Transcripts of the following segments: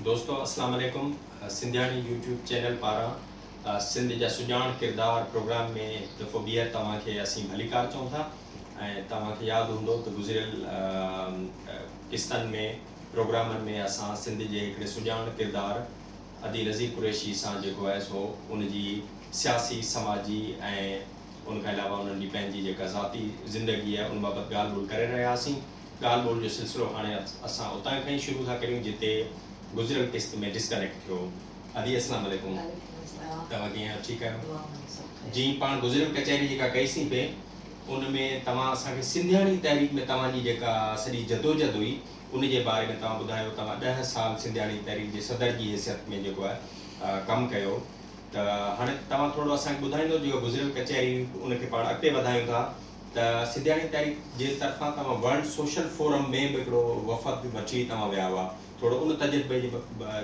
دوستو اسلام عليڪم سنڌياڻي يوٽيوب چينل پاران سنڌ جا سڄاڻ ڪردار پروگرام ۾ هڪ دفعو ٻيهر توهان کي اسين ڀليڪار چئون ٿا ۽ توهان کي ياد هوندو ته گذريل قسطن ۾ پروگرامن ۾ اسان سنڌ جي هڪڙي سڄاڻ ڪردار ادي نذير قريشي سان جيڪو آهي سو ان جي سياسي سماجي ۽ ان کان علاوه انهن جي پنهنجي جيڪا ذاتي زندگي آهي ان بابت ڳالهه ٻولهه ڪري رهيا هئاسين. ڳالهه ٻولهه جو سلسلو هاڻي اسان اتان کان ئي شروع ٿا ڪريون جتي گذريل قسط ۾ ڊسڪنيڪٽ ٿيو. ادي اسلام عليڪم. وعليڪم السلام. توهان ڪيئن آهيو ٺيڪ آهيو؟ دعا ۾ سڀ خير. جي پاڻ گذريل ڪچهري جيڪا ڪئي سين پي ان ۾ توهان اسان کي سنڌياڻي تحريڪ ۾ توهان جي جيڪا سڄي جدوجھد هئي ان جي باري ۾ توهان ٻڌايو توهان ڏهه سال سنڌياڻي تحريڪ جي صدر جي حيثيت ۾ جيڪو آهي ڪم ڪيو ته هاڻي توهان ٿورڙو اسان کي ٻڌائيندو جيڪا گذريل ڪچهري هئي ان کي پاڻ اڳتي وڌايون ٿا ته سنڌياڻي تحريڪ جي طرفان توهان ورلڊ سوشل فورم ۾ به هڪڙو وفد وٺي توهان ويا هئا ٿورڙو ان تجربي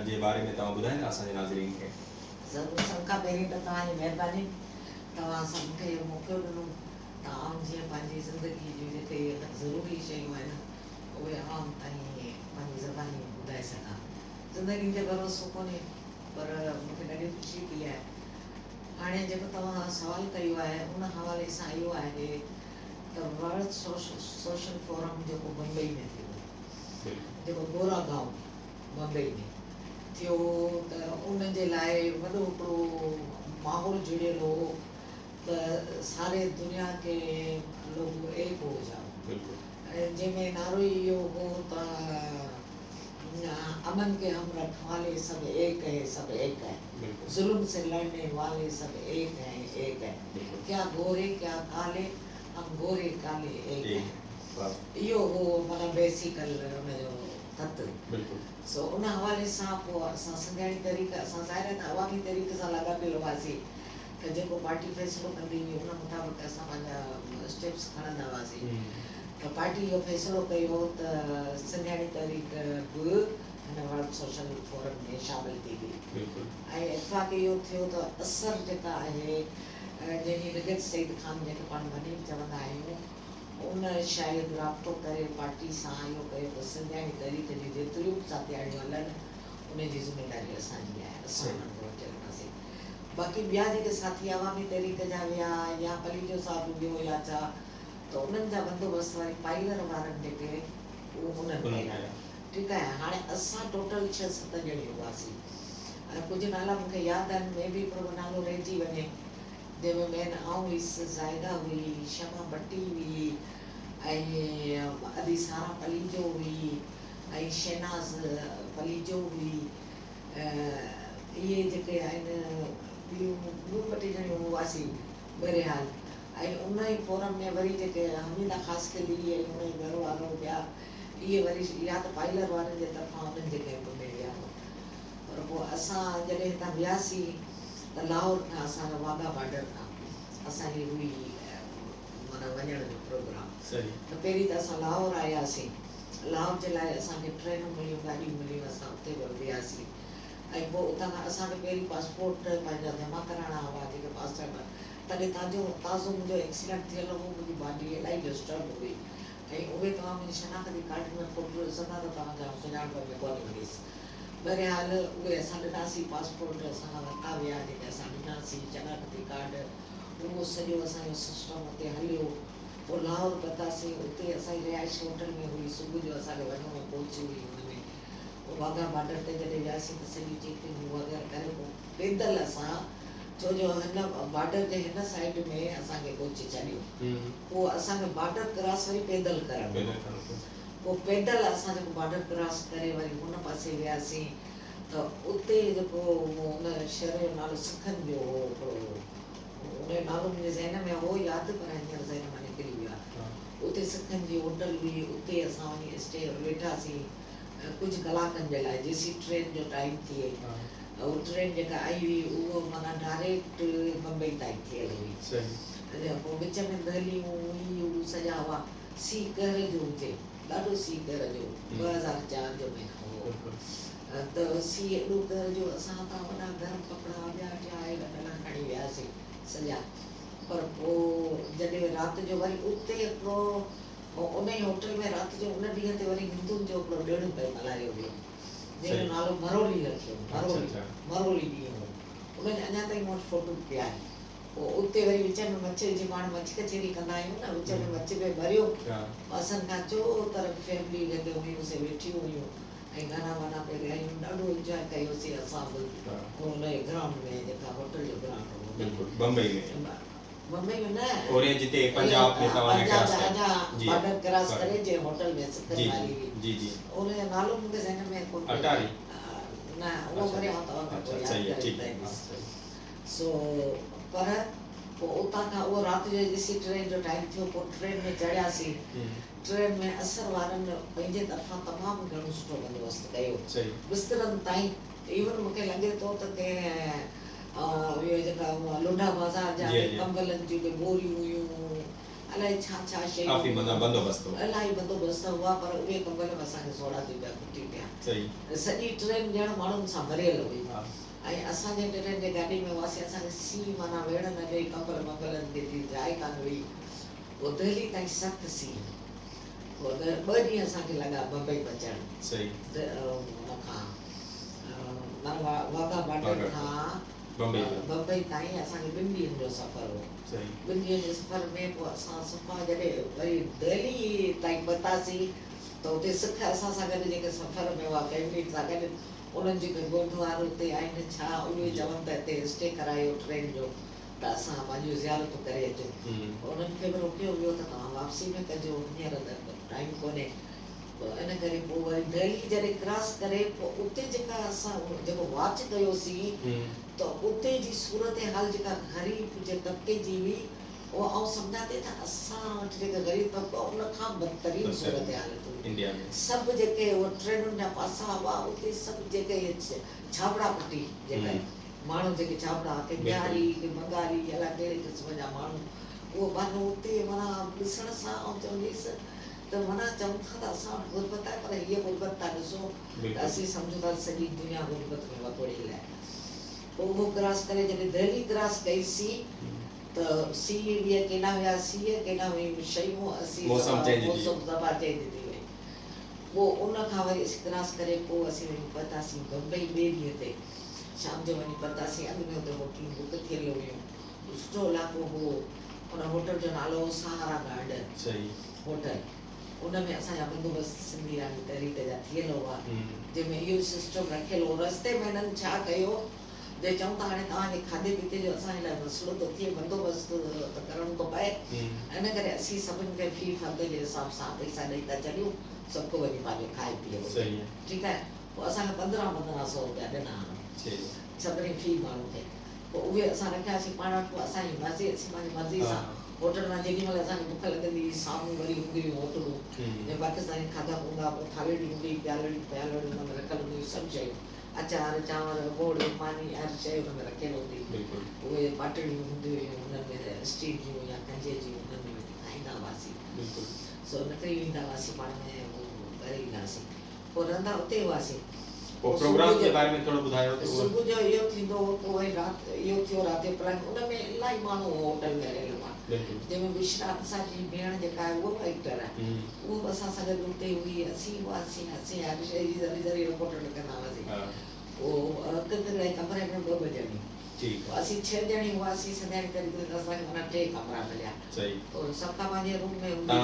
جي باري ۾ توهان ٻڌائيندا اسان جي ناظرين کي. ضرور سڀ کان پهرين ته توهان جي مهرباني توهان اسان مون کي اهو موقعو ڏنو ته آئون جيئن پنهنجي زندگي جون جيڪي ضروري شيون آهن اهي عوام تائين پنهنجي زباني ٻڌائي سگهان زندگي تي ڀروسو ڪونهي پر مون کي ڏاڍي خوشي ٿي آهي. هاڻي جيڪو توهان سوال ڪيو آهي ان حوالي سان اهو آهي ته ورلڊ سوشل فورم جيڪو بمبئي ۾ ٿيو هو جيڪو گورا گائون بمبئي ۾ ٿيو هو ته ان جي لاء وڏو هڪڙو ماحول جڙيل هو ته ساري دنيا ڪي لوگ ايڪ هو جائو جنهن ۾ نعرو ئي اهو هو ته امن ڪي هم رکوالي سب ايڪ هي سب ايڪ هي ظلم سي لڙني والي سب ايڪ هين ايڪ هين ڪيا گوري ڪيا ڪالي هم گوري ڪالي ايڪ هين اهو هو معنيٰ بيسيڪل ان جو تت سو ان حوالي سان پوء اسان سنڌياڻي تحريڪ اسان ظاهر آهي ته عوامي تحريڪ سان لاڳاپيل هئاسين ته جيڪو پارٽي فيصلو ڪندي هئي ان مطابق اسان پنهنجا اسٽيپس کڻندا هئاسين ته پارٽي اهو فيصلو ڪيو ته سنڌياڻي تحريڪ به هن ورلڊ سوشل فورم ۾ شامل ٿي وئي ۽ اتفاق اهو ٿيو ته اثر جيڪا آهي جنهن ڏينهن نگهت سعيد خان جنهن کي پاڻ منير چوندا آهيون ان شايد رابطو ڪري پارٽي سان اهو ڪيو ته سنڌياڻي تحريڪ جون جيتريون به ساٿياڻيون هلن ان جي ذميداري اسان جي آهي اسان انهن کي وٺي هلنداسين باقي ٻيا جيڪي ساٿي عوامي تحريڪ جا ويا يا پليجو صاحب ويو يا ڇا ته انهن جا بندوبست وري پائلر وارن جيڪي اهو انهن ڪيا ٺيڪ آهي هاڻي اسان ٽوٽل ڇهه ست ڄڻيون هئاسين ۽ ڪجهه نالا مون کي ياد آهن مي بي هڪڙو ٻه نالو رهجي وڃي جنهن ۾ مين آئون هيس زاهده هئي شمع ڀٽي هئي ۽ ادي سارا پليجو هئي ۽ شهناز پليجو هئي اهي جيڪي آهن ٻيون ٻيون ٻه ٽي ڄڻيون هئاسين بهرحال ۽ ان ئي فورم ۾ وري جيڪي حميده خاصخيلي ۽ ان جو گهر وارو ٻيا اهي وري يا ته پائلر وارن جي طرفان انهن جي ڪئمپ ۾ ويا هئا پر پوء اسان جڏهن هتان وياسين ته لاهور کان اسان جو واگها بارڊر کان اسان جي هئي معنيٰ وڃڻ جو پروگرام ته پهرين ته اسان لاهور آياسين لاهور جي لاء اسان کي ٽرينون مليون گاڏيون مليون اسان اتي به وياسين ۽ پوء اتان کان اسان کي پهرين پاسپورٽ پنهنجا جمع ڪرائڻا هئا جيڪي پاسپورٽ تڏهن تازو تازو منهنجو ايڪسيڊنٽ ٿيل هو، منهنجي باڊي الاهي ڊسٽرب هئي ۽ اهي توهان منهنجي شناختي ڪارڊ ۾ فوٽو ڏسندا ته توهان کي آئون سڃاڻپ ۾ ڪونه اينديس. بهرحال اهي اسان ڏناسين پاسپورٽ اسان کان ورتا ويا جيڪي اسان ڏناسين شناختي ڪارڊ اهو سڄو اسان جو سسٽم اتي هليو پوء لاهور پهتاسين اتي اسان جي رهائش هوٽل ۾ هئي صبح جو اسان کي وڃڻو ڪوچ هئي ان ۾ پوء واگها بارڊر تي جڏهن وياسين ته سڄي چيڪنگ وغيره ڪري پوء پيدل اسان ڇو جو هن بارڊر جي هن سائيڊ ۾ اسان کي ڪوچ ڇڏيو پوء اسان کي بارڊر ڪراس وري پيدل ڪرڻو هو پوء پيدل اسان جيڪو بارڊر ڪراس ڪري وري هن پاسي وياسين ته اتي جيڪو ان شهر جو نالو سکن جو هو هڪڙو ان جو نالو منهنجي ذهن ۾ هو ياد پر هينئر ذهن مان نڪري ويو آهي اتي سکن جي هوٽل هئي اتي اسان وڃي اسٽي ويٺاسين ڪجهه ڪلاڪن جي لاء جيسين ٽرين جو ٽائيم ٿئي. اها ٽرين جيڪا آئي هئي اهو معنيٰ ڊائريڪٽ بمبئي تائين ٿيل هئي. پوء وچ ۾ دهليون هي هو سڄا هئا. سيء قهر جو هجي، ڏاڍو سيء قهر جو 2004 جو مهينو هو ته سيء ايڏو قهر جو اسان هتان وڏا گرم ڪپڙا ٻيا ٽيا اهڙا ڏنا کڻي وياسين سڄا پر پوء جڏهن رات جو وري اتي هڪڙو انهيء هوٽل ۾ رات جو ان ڏينهن تي وري هندن جو هڪڙو ڏڻ پئي ملهايو ويو، جنهن جو نالو. نالو مرولي رکيو مرولي مرولي ڏينهن هو ان جا اڃا تائين مون وٽ فوٽو به پيا آهن. پوء اتي وري وچ ۾ مچ جيئن پاڻ مچ ڪچهري ڪندا آهيون نه وچ ۾ مچ پئي ٻريو پاسن کان چو طرف فيملي گڏ هيون سي ويٺيون هيون ۽ گانا وانا پئي ڳايون ڏاڍو انجواء ڪيوسين اسان به ان گرائونڊ ۾ جيڪا هوٽل جو گرائونڊ هو بلڪل بمبئي ۾ بمبئي ۾ نه اوري جتي پنجاب ۾ توهان پنجاب جا اڃا بارڊر ڪراس ڪري جنهن هوٽل ۾ سکر واري هئي جي جي ان جو نالو مون کي ذهن ۾ ڪونه اٽاري نه اهو وري آئون توهان کي پوء ياد ڪري ٻڌائيندس سو پر پوء اتان کان اهو رات جو ڏسي ٽرين جو ٽائيم ٿيو پوء ٽرين ۾ چڙهياسين ٽرين ۾ اسر وارن پنهنجي طرفان تمام گهڻو سٺو بندوبست ڪيو بسترن تائين ايون مون کي لڳي ٿو ته ڪنهن اهي جيڪا لنڊا بازار جا ڪي ڪمبلن جون ڪي ٻوريون هيون الائي ڇا ڇا شيون ڪافي معنيٰ بندوبست هو الاهي بندوبست هئا پر اهي ڪمبل به اسان کي سوڙها ٿي پيا ڦٽي پيا سڄي ٽرين ڄڻ ماڻهن سان ڀريل هئي ۽ اسان جنهن ٽرين جي گاڏي ۾ هئاسين اسان کي سيء معنيٰ ويڙهه نه ڏئي ڪمبل بمبلن تي جي جاء ڪانه هئي پوء دهلي تائين سخت سيء پوء ٻه ڏينهن اسان کي لڳا بمبئي پهچڻ ان کان معنيٰ واگها بارڊر کان بمبئي تائين اسان کي ٻن ڏينهن جو سفر هو ٻن ڏينهن جي سفر ۾ پوء اسان صفا جڏهن وري دهلي تائين پهتاسين ته اتي سک اسان سان گڏ جيڪي سفر ۾ هئا فيملي سان گڏ انهن جيڪي گوٺ وارا اتي آهن ڇا اهي چون ته هتي اسٽي ڪرايو ٽرين جو ته اسان پنهنجون زيارتون ڪري اچون. انهن کي به روڪيو ويو ته توهان واپسي ۾ ڪجو هينئر ته ٽائيم ڪونهي. ان ڪري پوء وري دهلي جڏهن ڪراس ڪري پوء اتي جيڪا اسان جيڪو واچ ڪيوسين ته اتي جي صورتحال جيڪا غريب جي طبقي جي هئي اها آئون سمجهان ٿي ته اسان وٽ جيڪي غريب طبقو آهي ان کان بدترين صورتحال هئي. سڀ جيڪي اهي ٽرينن جا پاسا هئا اتي سڀ جيڪي اهي ڇاٻڙا پٽي جيڪا ماڻهو جيڪي ڇاٻڙا ڪي بهاري ڪي بنگالي الائي ڪهڙي قسم جا ماڻهو اهو بهانو اتي معنيٰ ڏسڻ سان آئون چونديس ته معنيٰ چئون ٿا ته اسان وٽ غربت آهي پر هيء غربت ٿا ڏسو ته اسين سمجهون ٿا ته سڄي دنيا غربت ۾ وڪوڙيل آهي. پوء اهو ڪراس ڪري جڏهن دهلي ڪراس ڪئي سين ته سيء ويء ڪيڏانهن ويا سيء ڪيڏانهن ويون شيون اسين موسم چينج ٿي موسم صفا چينج ٿي وئي پوء ان کان وري اسين ڪراس ڪري پوء اسين وڃي پهتاسين بمبئي ٻئي ڏينهن تي شام جو وڃي پهتاسين اڳ ۾ اتي هوٽلون بڪ ٿيل هيون سٺو علائقو هو ان هوٽل جو نالو هو سهارا گارڊن هوٽل ان ۾ اسان جا بندوبست سنڌي راڻي تحريڪ جا ٿيل هئا جنهن ۾ اهو سسٽم رکيل هو رستي ۾ هنن ڇا ڪيو جي چئون ته هاڻي توهان جي کاڌي پيتي جو اسان جي لاء مسئلو ٿو ٿئي، بندوبست ته ڪرڻو ٿو پئي، ان ڪري اسين سڀن کي في فرد جي حساب سان پئسا ڏئي ٿا ڇڏيون، سڀ ڪو وڃي پنهنجو کائي پيئي وٺي. ٺيڪ آهي، پوء اسان کي پندرهن پندرهن سئو روپيا ڏنا هنن سڀني في ماڻهو کي. پوء اهي اسان رکياسين پاڻ وٽ، پوء اسان جي مرضي، اسين پنهنجي مرضي سان هوٽل مان جيڏي مهل اسان کي بک لڳندي هئي، سامهون وري هونديون هيون هوٽلون، جنهن پاڪستاني کاڌا هوندا هئا، پوء ٿالهڙي هوندي هئي، پيالڙي پيالڙي ان ۾ رکيل هونديون هيون سڀ شيون. اچار، چانور، ڳوڙ، ماني هر شيء ان ۾ رکيل هوندي هئي. اهي پاٽڙيون هونديون هيون انهن ۾ اسٽيل جون يا ڪنجي جون انهن ۾ ويٺي کائيندا هئاسين. سو نڪري ويندا هئاسين پاڻ ۾ اهو ڪري ايندا هئاسين. پوء رهندا اتي هئاسين. پوء پروگرام جي باري ۾ ٿورو ٻڌايو ته اهو. صبح جو اهو ٿيندو هو پوء وري رات اهو ٿيو رات جو پلان ان ۾ الاهي ماڻهو هوٽل ۾ رهيل هئا. جنهن ۾ بشرا اسان جي ڀيڻ جيڪا آهي اها به ايڪٽر آهي. اها به اسان سان گڏ اتي هئي. اسين هئاسين اسين هر شيء جي ذري ذري رپورٽ لکندا هئاسين. پوء هڪ هڪڙي ڪمري ۾ ٻه ٻه ڄڻيون. پوء اسين ڇهه ڄڻيون هئاسين سنڌياڻي تحريڪ ۾ ته اسان کي معنيٰ ٽي ڪمرا مليا. پوء سڀ ڪا پنهنجي روم ۾ هوندي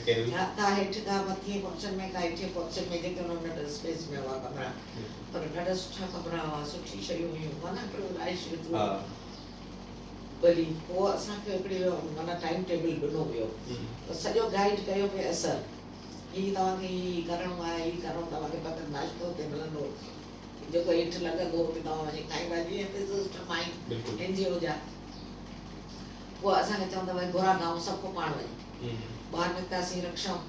هئي. ها ڪا هيٺ ڪا مٿئين پورشن ۾ ڪا هيٺين پورشن ۾ جيڪي انهن وٽ اسپيس ۾ هئا ڪمرا. پر ڏاڍا سٺا ڪمرا هئا سٺي شيون هيون معنيٰ هڪڙو رهائش ڀلي پوء اسان کي هڪڙي معنيٰ ٽائيم ٽيبل ڏنو ويو ته سڄو گائيڊ ڪيو پئي اثر هي توهان کي هي هي ڪرڻو آهي هي ڪرڻو توهان کي فقط ناشتو اتي ملندو جيڪو هيٺ لڳندو اتي توهان وڃي کائيندا جيئن هتي سسٽم آهن اين جي او جا پوء اسان کي چوندا ڀائي گورا گائون سڀ ڪو پاڻ وڃي ٻاهر نڪتاسين رڪشائون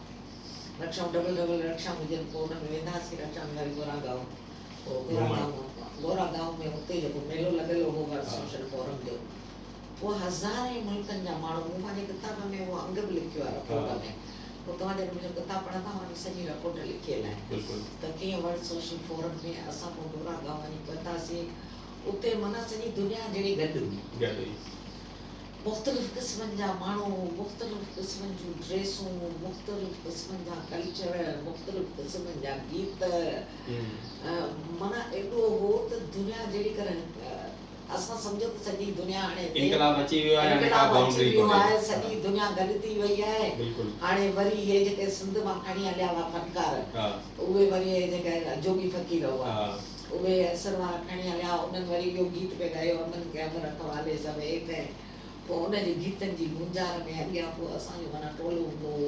رڪشائون ڊبل ڊبل رڪشائون هجن پوء ان ۾ وينداسين رڪشا ۾ وري گورا گائون پوء گورا گائون گورا گائون ۾ اتي جيڪو ميلو لڳل هو ورلڊ سوشل فورم جو پوء هزارين ملڪن جا ماڻهو مون پنهنجي ڪتاب ۾ اهو انگ به لکيو آهي رپورٽ ۾ پوء توهان جڏهن منهنجو ڪتاب پڙهندا اوهان جي سڄي رپورٽ لکيل آهي ته ڪيئن ورلڊ سوشل فورم ۾ اسان پوء گورا گائون وڃي پهتاسين اتي معنيٰ سڄي دنيا جهڙي گڏ هئي. مختلف قسمن جا ماڻهو، مختلف قسمن جون ڊريسون، مختلف قسمن جا ڪلچر، مختلف قسمن جا گيت، معنيٰ. سڄي دنيا هاڻي هتي انقلاب اچي ويو آهي هاڻي ڪا انقلاب اچي بائونڊري ويو ڪونهي. آهي سڄي دنيا گڏ ٿي وئي آهي بلڪل. هاڻي وري اهي جيڪي سنڌ مان کڻي هليا هئا فنڪار اهي وري اهي جيڪي جوڳي فقير هئا اهي اثر وارا کڻي هليا انهن وري اهو گيت پئي ڳايو امن ڪي هم رکوالي سڀ ايڪ هين پوء ان جي گيتن جي گونجار ۾ اڳيان پوء اسان جو معنيٰ ٽولو هوندو هو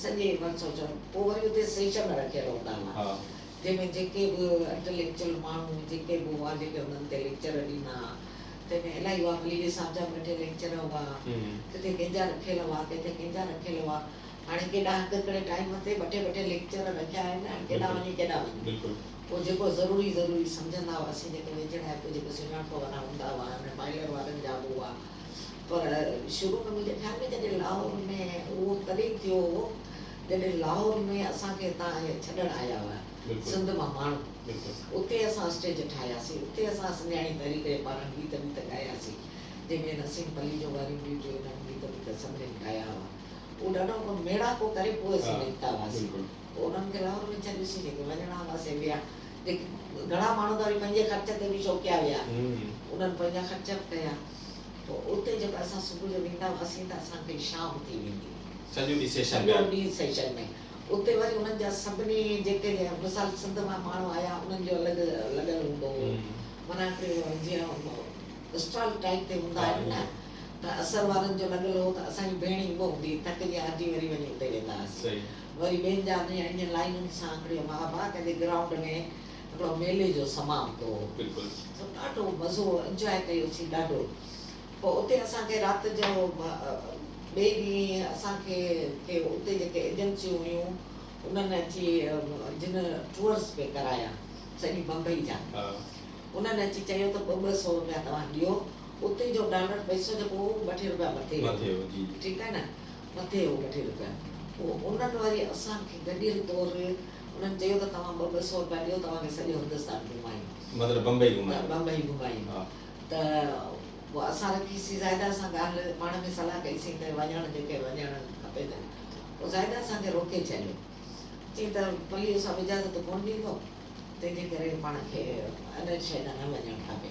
سڄي ورثو چون پوء وري اتي سيشن رکيل هوندا هئا جنهن ۾ جيڪي به انٽليڪچوئل ماڻهو جيڪي به هئا جيڪي انهن تي ليڪچر ڏيندا ها تنهن ۾ الائي هئا مليري صاحب جا به ٻه ٽي ليڪچر هئا ڪٿي ڪنهن جا رکيل هئا ڪٿي ڪنهن جا رکيل هئا هاڻي ڪيڏانهن هڪ هڪڙي ٽائيم تي ٻه ٽي ٻه ٽي ليڪچر رکيا آهن هاڻي ڪيڏانهن وڃي ڪيڏانهن وڃي پوء جيڪو ضروري ضروري سمجهندا هئاسين جيڪي ويجهڙائپ جيڪي سڃاڻپ وارا هوندا هئا ۽ مائلر وارن جا به هئا پر شروع ۾ منهنجي خيال ۾ جڏهن لاهور ۾ اهو تڏهن ٿيو هو جڏهن لاهور ۾ اسان کي هتان ڇڏڻ آيا هئا سنڌ مان ماڻهو اتي اسان اسٽيج ٺاهياسين اتي اسان سنڌياڻي تحريڪ جي پاران گيت ويت ڳاياسين جنهن ۾ نسيم پليجو واريون ڊيوٽيون انهن گيت ويت سڀنين ڳايا هئا اهو ڏاڍو هڪڙو ميڙاڪو ڪري پوء اسين نڪتا هئاسين پوء انهن کي لاهور ۾ ڇڏيوسين جيڪي وڃڻا هئا سي ويا جيڪي گهڻا ماڻهو ته وري پنهنجي خرچ تي به شوقيا ويا انهن پنهنجا خرچ به ڪيا پوء اتي جيڪو اسان صبح جو ويندا هئاسين ته اسان کي شام ٿي ويندي هئي. سڄو ڏينهن سيشن سڄو ڏينهن سيشن ۾ اتي وري انهن جا سڀني جيڪي مثال سنڌ مان ماڻهو آيا انهن جو الڳ لڳل هوندو هو معنيٰ هڪڙي جيئن اسٽال ٽائيپ تي هوندا آهن نه ته اثر وارن جو لڳل هو ته اسان جي ڀيڻ ئي اها هوندي هئي ٿڪجي هارجي وري وڃي اتي ويندا هئاسين وري ٻين جا ائين لائينن سان هڪڙي مهابا ڪنهن جي گرائونڊ ۾ هڪڙو ميلي جو سما هوندو هو سو ڏاڍو مزو انجواء ڪيوسين ڏاڍو پوء اتي اسان کي رات جو ٻئي ڏينهن اسان کي کي اتي جيڪي ايجنسيون هيون انهن اچي جن ٽوئرس پئي ڪرايا سڄي بمبئي جا انهن اچي چيو ته ٻه ٻه سو روپيا توهان ڏيو اتي جو ڊالر پئسو جيڪو هو ٻه ٽي روپيا مٿي هو ٺيڪ آهي نه مٿي هو ٻه ٽي روپيا پوء انهن وري اسان کي گڏيل طور انهن چيو ته توهان ٻه ٻه سو روپيا ڏيو توهان کي سڄو هندستان گهمايون. مطلب بمبئي گهمايون. بمبئي گهمايون ته پوء اسان رکيسين زاهده سان ڳالهه پاڻ ۾ صلاح ڪئيسين ته وڃڻ جيڪي وڃڻ کپي ته پوء زاهده اسان کي روڪي ڇڏيو چيائين ته پليجو صاحب اجازت ڪونه ڏيندو تنهن جي ڪري پاڻ کي ان شيء ڏانهن نه وڃڻ کپي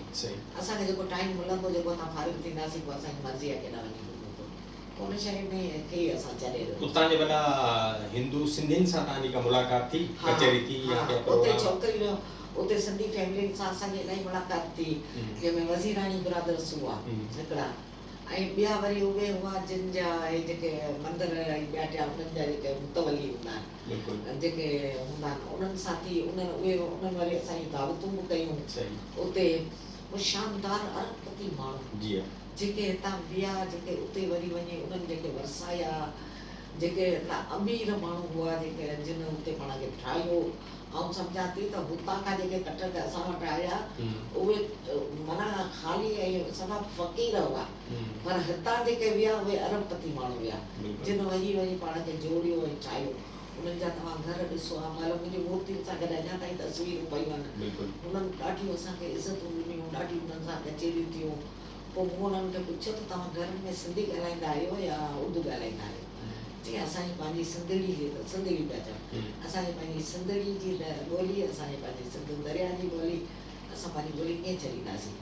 اسان کي جيڪو ٽائيم ملندو جيڪو اسان فارغ ٿينداسين پوء اسان جي مرضي آهي ڪيڏانهن وڃي گهمون ٿو ان شيء ۾ کي اسان ڇڏي ڏنو. اتان جي وڏا هندو سنڌين سان توهان جي ڪا ملاقات ٿي، ڪچهري ٿي يا ڪنهن اتي پروگرام؟ ڇوڪري اتي سنڌي فيملين سان اسان جي الاهي ملاقات ٿي جنهن ۾ وزيراڻي برادرس هئا هڪڙا ۽ ٻيا وري اهي هئا جن جا اهي جيڪي مندر ۽ ٻيا ٽيا انهن جا جيڪي متولي هوندا آهن جيڪي هوندا آهن انهن سان ٿي انهن اهي انهن وري اسان جون دعوتون به ڪيون اتي شاندار ارب پتي ماڻهو جيڪي هتان ويا، جيڪي اتي وري وڃي انهن جيڪي ورسايا، جيڪي هتان امير ماڻهو هئا، جيڪي جن اتي پاڻ کي ٺاهيو، آئون سمجهان ٿي ته هتان کان جيڪي ڪٽڪ اسان وٽ آيا، اهي معنيٰ خالي ۽ صفا فقير هئا، پر هتان جيڪي ويا، اهي ارب پتي ماڻهو ويا، جن وڃي وڃي پاڻ کي جوڙيو ۽ ٺاهيو. انهن جا توهان گهر ڏسو ها، مهل منهنجي مورتين سان گڏ اڃا تائين تصويرون پيون آهن. انهن ڏاڍيون اسان کي عزتون ڏنيون، ڏاڍيون انهن سان ڪچهريون ٿيون. پوء مون انهن کي پڇيو ته توهان گهرن ۾ سنڌي ڳالهائيندا آهيو يا اردو ڳالهائيندا آهيو؟ چيائين اسان جي پنهنجي سنڌڙي جي ته سنڌڙي پيا چون. اسان جي پنهنجي سنڌڙي جي ٻولي، اسان جي پنهنجي سنڌو درياء جي ٻولي، اسان پنهنجي ٻولي ڪيئن ڇڏينداسين.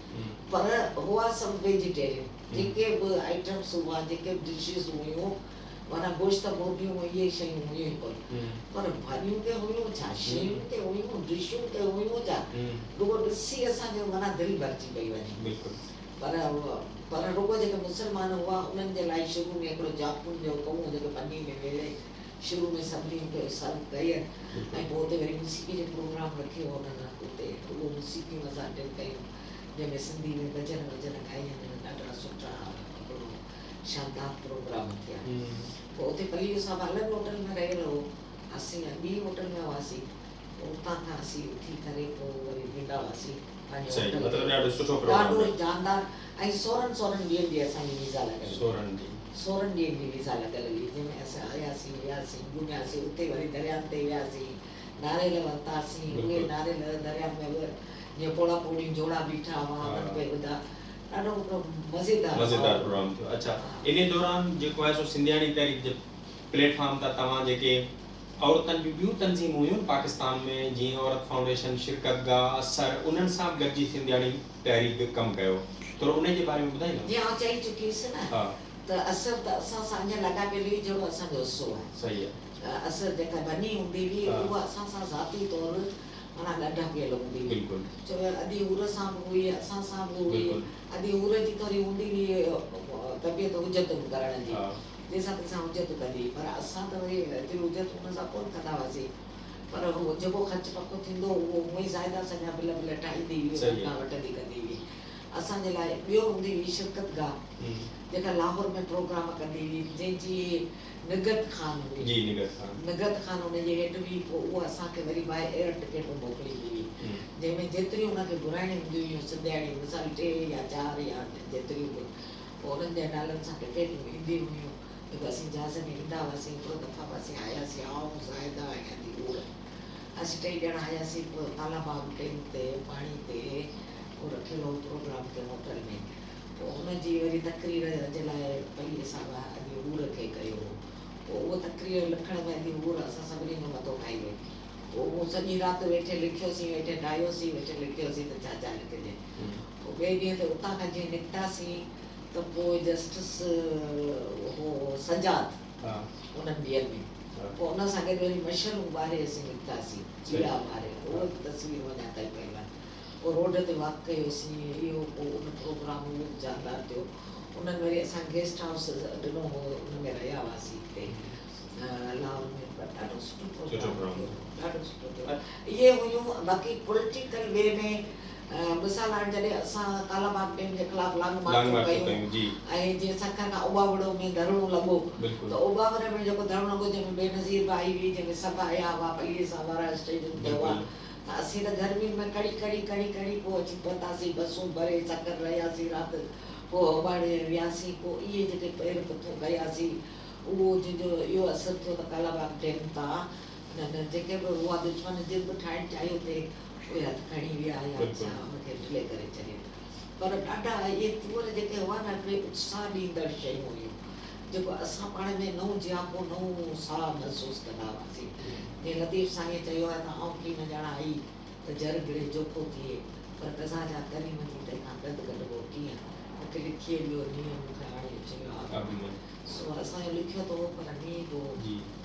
پر هئا سڀ ويجيٽيرين، جيڪي به آئٽمس هئا، جيڪي به ڊشز هيون، معنيٰ گوشت مرغيون اهي شيون هيون ئي ڪونه. پر ڀاڄيون ڪي هيون ڇا، شيون ڪي هيون، ڊشون ڪي هيون ڇا، رڳو ڏسي اسان جو معنيٰ دل ڀرجي پئي وڃي. پر پر رڳو جيڪي مسلمان هئا انهن جي لاء شروع ۾ هڪڙو جاپون جو ڪئون جيڪو پني ۾ ويڙهي شروع ۾ سڀني کي سرو ڪئي ۽ پوء اتي وري موسيقي جو پروگرام رکيو هو انهن اتي اهو موسيقيون اسان اٽينڊ ڪيون جنهن ۾ سنڌي ۾ ڀڄن وڄن ڳائي ڏاڍا سٺا هڪڙو شاندار پروگرام ٿيا. پوء اتي پليجو صاحب الڳ هوٽل ۾ رهيل هو، اسين ٻي هوٽل ۾ هئاسين. پوء اتان کان اسين اٿي ڪري پوء وري ويندا هئاسين پنهنجي صحيح هوٽل مطلب تي. ڏاڍو سٺو پروگرام ڏاڍو رهيو. جاندار ۽ سورهن سورهن ڏينهن جي اسان جي ويزا لڳل هئي. سورهن ڏينهن. سورهن ڏينهن جي ويزا لڳل هئي جنهن ۾ اسين آياسين وياسين گهمياسين اتي وري دريان تي وياسين ناريل ورتاسين اهي ناريل دريان ۾ به جيئن پوڙها پوڙهيون جوڙا بيٺا هئا انهن پئي ٻڌا. ڏاڍو هڪڙو مزيدار مزيدار پروگرام ٿيو. اڇا انهي دوران جيڪو آهي سو سنڌياڻي تحريڪ جي پليٽ فارم تان توهان جيڪي عورتن جون ٻيون تنظيمون هيون پاڪستان ۾ جيئن عورت فائونڊيشن، شرڪت گاهه، اثر انهن سان به گڏجي سنڌياڻي تحريڪ ڪم ڪيو. ٿورو انهي جي باري ۾ ٻڌائيندا؟ جيئن آئون چئي چڪي هيس نه ته اثر ته اسان سان اڃا لاڳاپيل هئي جهڙو اسان جو حصو آهي. صحيح آهي. اثر جيڪا ڀني هوندي هئي اها اسان سان ذاتي طور معنيٰ ڳانڍاپيل هوندي هئي. بلڪل. ڇو جو ادي حور سان به هئي اسان سان به هئي. ادي حور جي ٿوري هوندي هئي طبيعت حجتن ڪرڻ جي جنهن سان تنهن سان حجت ڪندي هئي پر اسان ته وري ايتري حجت ان سان ڪونه ڪندا هئاسين. پر هو جيڪو خرچ پکو ٿيندو هو اهو هونئن ئي زاهده اسان جا بل بل ٺاهيندي هئي انهن کان وٺندي ڪندي هئي. اسان جي لاء ٻيو هوندي هئي شرڪت گاهه جيڪا لاهور ۾ پروگرام ڪندي هئي جنهن جي نگهت خان هئي. جي نگهت خان. نگهت خان ان جي هيڊ هئي پوء اها اسان کي وري باء ايئر ٽڪيٽون موڪليندي هئي جنهن ۾ جيتريون ان کي گهرائڻيون هونديون هيون سنڌياڻيون مثال ٽي يا چار يا جيتريون به پوء انهن جي نالن سان ٽڪيٽون اينديون هيون. جيڪو اسين جهاز ۾ ايندا هئاسين، هڪڙو دفعا به اسين آياسين، آئون، زاهده ۽ ادي حور، اسين ٽئي ڄڻا آياسين، پوء ڪالا باغ ڊيم تي پاڻي تي ڪو رکيل هو پروگرام ڪنهن هوٽل ۾، پوء ان جي وري تقرير جي لاء پليجي صاحب ادي حور کي ڪيو هو، پوء اهو تقرير لکڻ ۾ ادي حور اسان سڀني جو مٿو کائي وئي، پوء اهو سڄي رات ويٺي لکيوسين، ويٺي ٺاهيوسين، ويٺي لکيوسين ته ڇا ڇا لکجي، پوء ٻئي ڏينهن تي اتان کان جيئن نڪتاسين. ته پوء جسٽس هو سجاد انهن ڏينهن ۾ پوء ان سان گڏ وري مشعلون ٻاري اسين نڪتاسين ڏيئا ٻاري اهي به تصويرون اڃا تائين پيون آهن پوء روڊ تي واڪ ڪيوسين اهو پوء ان پروگرام اهو به جاندار ٿيو انهن وري اسان کي گيسٽ هائوس ڏنو هو ان ۾ رهيا هئاسين هتي لاهور ۾ پر ڏاڍو سٺو پروگرام ٿيو ڏاڍو سٺو ٿيو اهي هيون باقي پوليٽيڪل وي ۾ مثال هاڻ جڏهن اسان ڪالا باغ ڊيم جي خلاف لانگ مارچون ڪيون ۽ جيئن سکر کان اوٻاوڙو ۾ ڌرڻو لڳو ته اوٻاوڙي ۾ جيڪو ڌرڻو لڳو جنهن ۾ بينظير به آئي هئي جنهن ۾ سڀ آيا هئا پليجي صاحب وارا اسٽيجن تي هئا ته اسين ته گرمين ۾ ڪڙي ڪڙي ڪڙي ڪڙي پوء اچي پهتاسين بسون ڀري سکر رهياسين رات پوء اوٻاڙي وياسين پوء اهي جيڪي پير پٿون ڪياسين اهو جنهن جو اهو اثر ٿيو ته ڪالا باغ ڊيم تان جيڪي به هئا دشمن جن به ٺاهڻ چاهيو ٿي اهي هٿ کڻي ويا يا ڇا ان کي ڊلي ڪري ڇڏيو. پر ڏاڍا اهي طور جيڪي هئا نه هڪڙي اتساهه ڏيندڙ شيون هيون جيڪو اسان پاڻ ۾ نئون جياپو نئون ساهه محسوس ڪندا هئاسين. جيئن لطيف سائينء چيو آهي ته آئون ڪي نه ڄاڻان آئي ته جر گڙي جوکو ٿئي پر قضا جا ڪريم جي تنهن کان گند ڪڍبو ڪيئن مون کي لکيء ڏيو نينهن مون کي آڻي چيو آب سو اسان جو لکيو ته هو پر نينهن به هو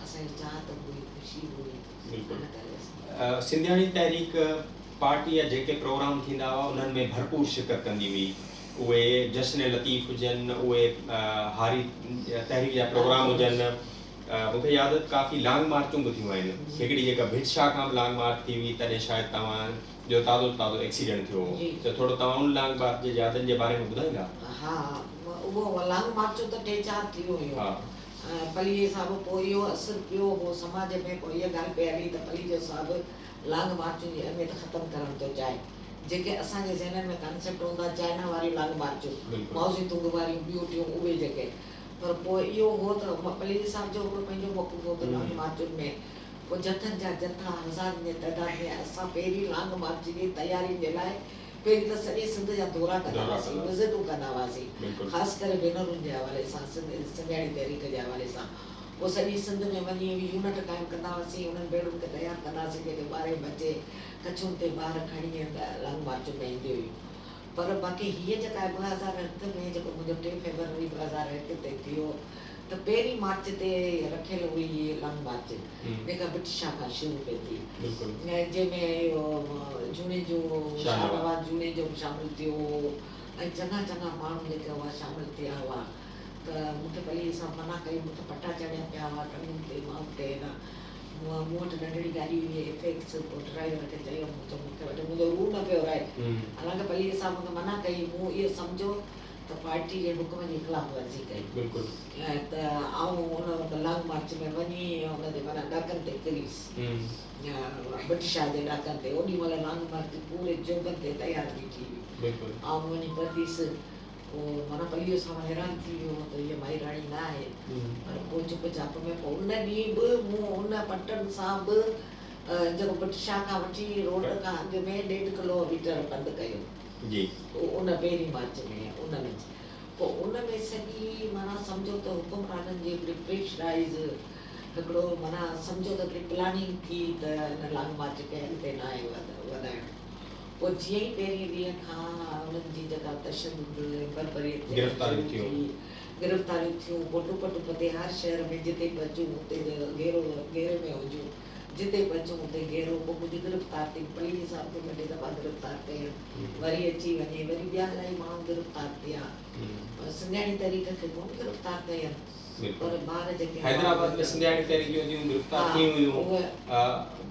اسان جي چاهت به هئي خوشي به هئي. بلڪل سنڌياڻي تحريڪ پارٽي جا جيڪي پروگرام ٿيندا هئا انهن ۾ ڀرپور شرڪت ڪندي هئي اهي جشن لطيف هجن اهي هاري تحريڪ جا پروگرام هجن مون کي ياد آهي ڪافي لانگ مارچون به ٿيون آهن هڪڙي جيڪا ڀٽ شاهه کان به لانگ مارچ ٿي هئي تڏهن شايد توهان جو تازو تازو ايڪسيڊنٽ ٿيو هو ته ٿورو توهان ان لانگ مارچ جي يادن جي باري ۾ ٻڌائيندا. ها اهو لانگ مارچون ته ٽي چار ٿيون هيون پليجي صاحب پوء اهو اثر پيو هو سماج ۾ پوء اها ڳالهه پئي هلي ته پليجو صاحب لانگ مارچن جي اهميت ختم ڪرڻ ٿو چاهي جيڪي اسان جي ذهنن ۾ ڪانسيپٽ هوندا چائنا واريون لانگ مارچون مائوزي تنگ واريون ٻيون ٽيون اهي جيڪي پر پوء اهو هو ته پليجي صاحب جو هڪڙو پنهنجو موقف هو ته لانگ مارچن ۾ پوء جٿن جا جٿا هزارن جي تعداد ۾ اسان پهرين لانگ مارچ جي تيارين جي لاء پهرين ته سڄي سنڌ جا دورا ڪندا هئاسين، وزٽون ڪندا هئاسين، خاص ڪري ڀينرن جي حوالي سان، سنڌياڻي تحريڪ جي حوالي سان. پوء سڄي سنڌ ۾ وڃي يونٽ قائم ڪندا هئاسين، انهن ڀينرن کي تيار ڪندا هئاسين، جيڪي ٻارهين بجي ڪڇن تي ٻار کڻي لانگ مارچن ۾ اينديون هيون. پر باقي هيء جيڪا آهي 2001 ۾ جيڪو منهنجو ٽي فيبروري 2001 تي ٿيو ته پهرين مارچ تي رکيل هئي هيء لانگ مارچ جيڪا ڀٽ شاهه کان شروع پئي ٿي جنهن ۾ اهو جوڻيجو شاهنواز جوڻيجو به شامل ٿيو هو ۽ چڱا چڱا ماڻهو جيڪي هئا شامل ٿيا هئا ته مون کي پليجي صاحب منع ڪئي مون کي پٽا چڙهيا پيا هئا ٽنگن تي ٻانهن تي هيڏا مون وٽ ننڍڙي گاڏي هئي ايف ايڪس پوء ڊرائيور کي چيو مون چيو مون کي وٺي منهنجو روح نه پيو رهي حالانڪه پليجي صاحب مون کي منع ڪئي مون اهو سمجهيو ته پارٽي جي حڪم جي خلاف ورزي ڪئي ته آئون ان وقت لانگ مارچ ۾ وڃي ان جي معنيٰ ڏاڪن تي ڪريس ڀٽ شاهه جي ڏاڪن تي اوڏي مهل لانگ مارچ پوري جوڀن تي تيار بيٺي هئي آئون وڃي پهتيس پوء معنيٰ پليجو صاحب حيران ٿي ويو ته هيء مائي راڻي نه آهي پر پوء چپ چاپ ۾ پوء ان ڏينهن به مون ان پٽن سان به جيڪو ڀٽ شاهه کان وٺي روڊ کان اڳ ۾ ڏيڍ ڪلو ميٽر پنڌ ڪيو. جي. پوء ان پهرين مارچ ۾ ان ۾ پوء ان ۾ سڄي معنيٰ سمجهو ته حڪمرانن جي هڪڙي پريشرائيز هڪڙو معنيٰ سمجهو ته هڪڙي پلاننگ ٿي ته ان لانگ مارچ کي اڳتي ناهي وڌائڻو. پوء جيئن ئي پهرين ڏينهن کان انهن جي جيڪا تشدد ۽ بربريت جيڪا گرفتاريون شروع ٿيون. ٿي، گرفتاريون ٿيون، پوء ٽپ ٽپ تي هر شهر ۾ جتي پهچون اتي گهيرو گهيري ۾ هجون، جتي پهچون اتي گهيرو، پوء ڪجهه گرفتار ٿي، پليجي صاحب کي ٻه ٽي دفعا گرفتار ڪيائين، وري اچي وڃي، وري ٻيا الاهي ماڻهو گرفتار ٿيا، سنڌياڻي تحريڪ کي ڪونه گرفتار ڪيائين. بلڪل حيدرآباد ۾ سنڌياڻي تحريڪ جون اديون گرفتار ٿي هيون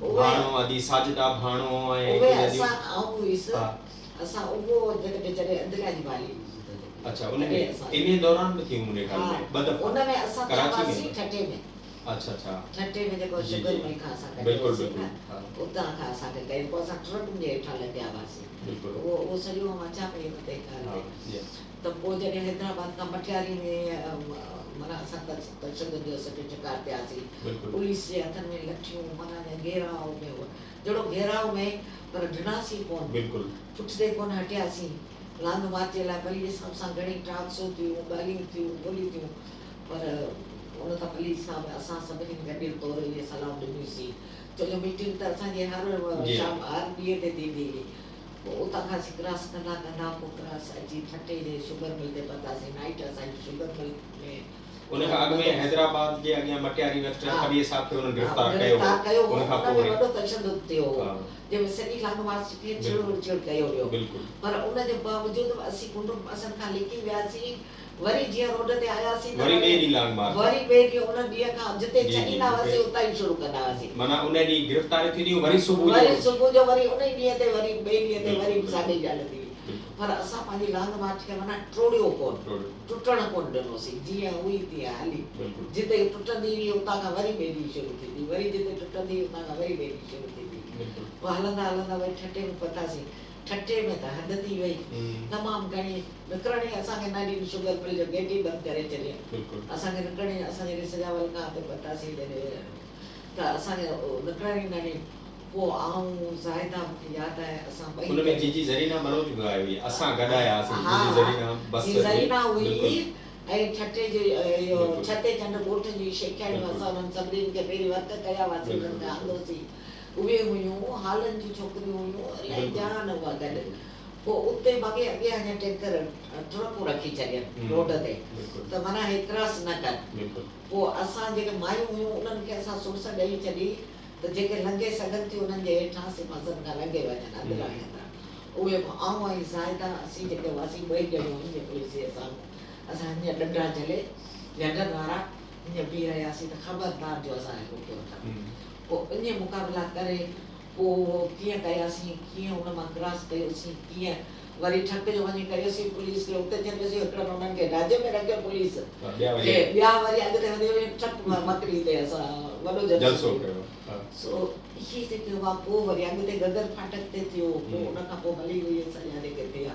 ڀاڻو ادي ساجده ڀاڻو ۽ ڪجهه اديون اسان اهو جيڪڏهن جڏهن عدليه جي بحالي اڇا ان ۾ انهي دوران به ٿي منهنجي خيال ۾ ٻه دفعا ان ۾ اسان ڪراچي ۾ ٺٽي ۾ اڇا اڇا ٺٽي ۾ جيڪو شگر مل کان اسان ڪڍيو بلڪل هوسين بلڪل نه اتان کان اسان کي ڪيو پوء اسان ٽرڪن جي هيٺان لنگهيا هئاسين بلڪل اهو اهو سڄو آئون اچان پئي ان تي ڳالهه تي ته پوء جڏهن حيدرآباد کان مٽياري ۾ معنيٰ اسان تشدد جو اسان شڪار ٿياسين. پوليس جي هٿن ۾ لٺيون معنيٰ جا گهيراء ۾ هو جهڙو گهيراء ۾ پر ڊناسين ڪونه. پٺتي ڪونه هٽياسين. لانگ مارچ جي لاء پليجي صاحب سان گهڻي ٽاڪسون ٿيون، ڳالهيون ٿيون، ٻوليون ٿيون پر ان تان پليجي صاحب اسان سڀني گڏيل طور اهي صلاحون ڏنيونسين ڇو جو ميٽنگ ته اسان جي هر شام هر ڏينهن تي ٿيندي هئي. پوء اتان کان اسين ڪراس ڪندا ڪندا پوء ڪراس اچي ٺٽي جي شگر مل تي پهتاسين. نائيٽ اسان جي شگر مل ۾. ان کان اڳ ۾ حيدرآباد جي اڳيان مٽياري وٽ پليجي صاحب کي انهن گرفتار ڪيو هو. گرفتار ڪيو هو. ان ۾ وڏو تشدد ٿيو هو. جنهن ۾ سڄي لانگ مارچ کي ڇڙ وڇڙ ڪيو ويو. پر ان جي باوجود به اسين ڪنڊ پاسن کان لڪي وياسين. وري جيئن روڊ تي آياسين ته وري ٻئي ڏينهن لانگ مارچ. وري ٻئي ڏينهن ان ڏينهن کان جتي ڇڏيندا هئاسين اتان ئي شروع ڪندا هئاسين. معنيٰ ان ڏينهن گرفتاري ٿيندي هئي وري صبح جو. وري صبح جو وري ان ئي ڏينهن تي وري ٻئي ڏينهن تي وري به ساڳي ڳالهه ٿي. پر اسان پنهنجي لانگ مارچ کي معنيٰ ٽوڙيو ڪونه، ٽٽڻ ڪونه ڏنوسين، جيئن هئي تيئن هلي. جتي ٽٽندي هئي اتان کان وري ٻئي ڏينهن شروع ٿيندي، وري جتي ٽٽندي هئي اتان کان وري ٻئي ڏينهن شروع ٿيندي. پوء هلندا هلندا وري ٺٽي ۾ پهتاسين. ٺٽي ۾ ته حد ٿي وئي. تمام گهڻي نڪرڻ ئي اسان کي نه ڏني، شگر مل جو گيٽ ئي بند ڪري ڇڏيائين. اسان کي نڪرڻ ئي اسان جڏهن سجاول کان اتي پهتاسين جڏهن ته اسان کي نڪرڻ ئي نه ڏني. پوء آئون زاهده مون کي ياد آهي اسان ٻئي ان ۾ جيجي زرينا بلوچ به آئي هئي. اسان گڏ آيا هئاسين. جيجي زرينا بس جي زرينا هئي ۽ ٺٽي جي اهو ڇتي چنڊ ڳوٺ جي شيخياڻيون اسان انهن سڀني کي پهرين ورڪ ڪيا هئاسين انهن کي آندوسين. اهي هيون، هالن جون ڇوڪريون هيون، الائي جهان هئا گڏ. پوء اتي باقي اڳيان اڃا ٽينڪر ٽرڪون رکي ڇڏين روڊ تي ته معنيٰ هي ڪراس نه ڪن. پوء اسان جيڪي مايون هيون انهن کي اسان سڙس ڏئي ڇڏي ته جيڪي لنگهي سگهن ٿيون انهن جي هيٺان سي پاسن کان لنگهي وڃن اڌ لنگهن ٿا. اهي به آئون ۽ زاهده اسين جيڪي هئاسين ٻئي ڄڻيون هيون پوليس جي سامهون اسان هيئن ڏنڊا جهلي جهنڊن وارا هيئن بيهي رهياسين ته خبردار جو اسان کي روڪيو اٿن. پوء انهيء مقابلا ڪري پوء اهو ڪيئن ڪياسين، ڪيئن ان مان ڪراس ڪيوسين، ڪيئن وري ٺڪ جو وڃي ڪيوسين پوليس کي اتي ڇڏيوسين، هڪڙن انهن کي ڊاجي ۾ رکيو پوليس کي، ٻيا وري اڳتي وڌي وڃي ٺڪ مڪلي تي اسان وڏو جلسو ڪيو. سو اهي جيڪي هئا پوء وري اڳتي گگر ڦاٽڪ تي ٿيو، پوء ان کان پوء ڀلي اهي سڄا جيڪي ٿيا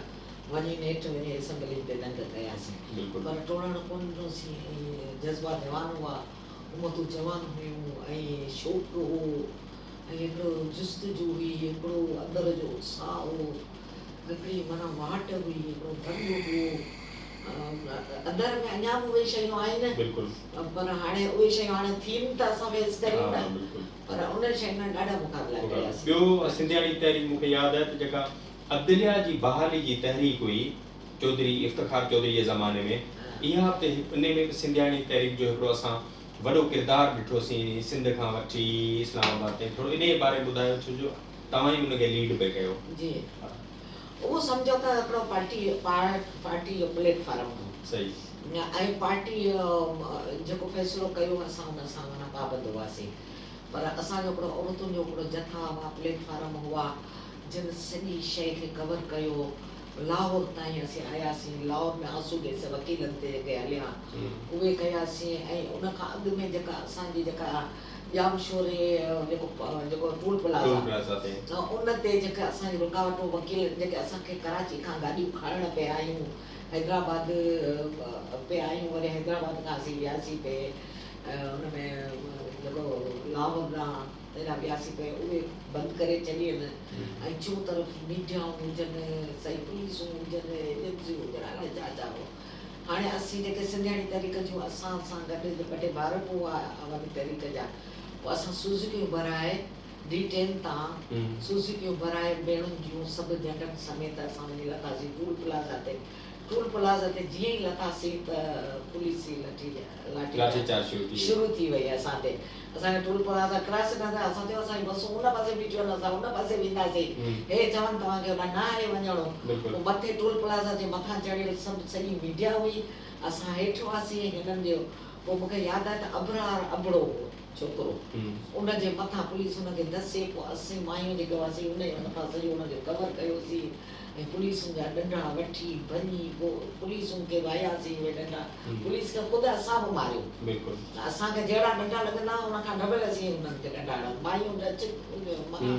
وڃي نيٺ وڃي اسيمبلين تي دنگ ڪياسين، پر ٽوڙڻ ڪونه ڏنوسين ۽ جذبا جوان هئا. امتون جوان هيون ۽ شوق هو ۽ هڪڙو جستجو هئي، هڪڙو اندر جو اتساهه هو، هڪڙي معنيٰ واٽ هئي، هڪڙو دنگ هو. اندر ۾ اڃا به اهي شيون آهن پر هاڻي اهي شيون هاڻي ٿين ته اسان فيس ڪريون نه پر انهن شين ۾ ڏاڍا مقابلا ڪياسين. ٻيو سنڌياڻي تحريڪ مون کي ياد آهي ته جيڪا عدليه جي بحالي جي تحريڪ هئي چوڌري افتخار چوڌري جي زماني ۾ اها به ته انهي ۾ به سنڌياڻي تحريڪ جو هڪڙو اسان وڏو ڪردار ڏٺوسين سنڌ کان وٺي اسلام آباد تائين ٿورو انهي باري ۾ ٻڌايو ڇو جو توهان ئي ان کي ليڊ پئي ڪيو. جي اهو سمجهو ته هڪڙو پارٽي پارٽي جو پليٽ فارم هو. صحيح. ۽ پارٽي جيڪو فيصلو ڪيو اسان ان سان معنيٰ پابند هئاسين پر اسان جو هڪڙو عورتن جو هڪڙو جٿا هئا پليٽ فارم هئا جن سڄي شيء کي ڪور ڪيو لاهور تائين اسين آياسين، لاهور ۾ آنسو گيس وڪيلن تي جيڪي هليا اهي ڪياسين ۽ ان کان اڳ ۾ جيڪا اسان جي جيڪا ڄامشوري جيڪو جيڪو ٽول پلازا ان تي جيڪا اسان جي رڪاوٽون وڪيلن جيڪي اسان کي ڪراچي کان گاڏيون کڻڻ پئي آيون حيدرآباد پئي آيون وري حيدرآباد کان اسين وياسين پئي ان ۾ جيڪو لاهور ڏانهن اهڙا وياسين پئي اهي بند ڪري ڇڏين ۽ چؤطرف ميڊيائون هجن صحيح پوليسون هجن ايجنسيون هجن الائي ڇا ڇا هو هاڻي اسين جيڪي سنڌياڻي تحريڪ جون اسان سان گڏ ٻه ٽي ٻار به هئا عوامي تحريڪ جا پوء اسان سوزوڪيون ڀرائي ڊي ٽين تان سوزوڪيون ڀرائي ڀيڻن جون سڀ جهنڊن سميت اسان وڃي لٿاسين ٽول پلازا تي. ٽول پلازا تي جيئن ئي لٿاسين ته پوليس جي لٺي لاٺي چارج شروع ٿي وئي اسان تي. اسان کي ٽول پلازا ڪراس نه ٿيا اسان چيو اسان جون بسون ان پاسي بيٺيون آهن اسان ان پاسي وينداسين. هي چون توهان کي هوڏانهن نه آهي وڃڻو. پوء مٿي ٽول پلازا جي مٿان چڙهيل سڀ سڄي ميڊيا هئي اسان هيٺ هئاسين هنن جو پوء مون کي ياد آهي ته ابرار ابڙو هو ڇوڪرو ان جي مٿان پوليس ان کي دسي پوء اسين مايون جيڪي هئاسين ان جي مٿان سڄو ان کي ڪور ڪيوسين ۽ پوليسن جا ڏنڊا وٺي ڀڃي پوء پوليسن کي به هنياسين اهي ڏنڊا پوليس کي خود اسان به ماريو اسان کي جهڙا ڏنڊا لڳندا هئا ان کان ڊبل اسين انهن کي ڏنڊا هڻندا مايون اچ معنيٰ